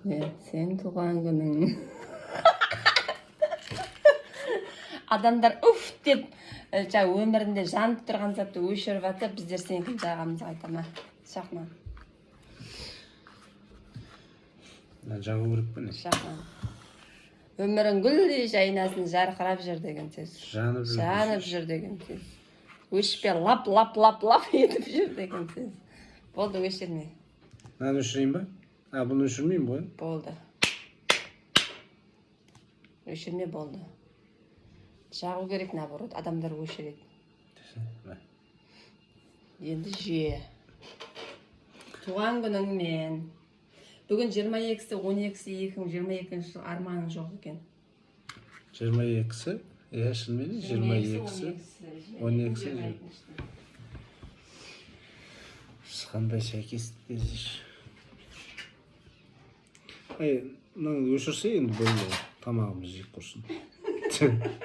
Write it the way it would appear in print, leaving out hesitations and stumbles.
Не, сен туған күнің. Адамдар уф деп жаңа өмірінде жанып тұрған затты өшіріп жатса, біздер сенікін жағамыз қайта ма? Жақма. Мына жағу керек пе, не? Жақма. Өмірің гүлдей жайнасын, жарқырап жүр деген сөз. Жанып жүр. Жанып жүр деген сөз. Өшпе, лап лап лап лап етіп жүр деген сөз. Болды, өшірме. Мынаны өшірейін ба? А, бұны өшірмеймін ғой. Болды. Өшірме, болды. Жағу керек наоборот, адамдар өшіреді. Мә. Енді же. Туған күніңмен. Бүгін 22-сі, 12-сі, 2022 жыл, арманың жоқ екен. 22-сі, иә, шынымен де 22-сі, 12-сі. Қандай сәйкестік десейші. Ай, мынаны өшірсе енді болды ғой. Тамағымызды жеп құрсын.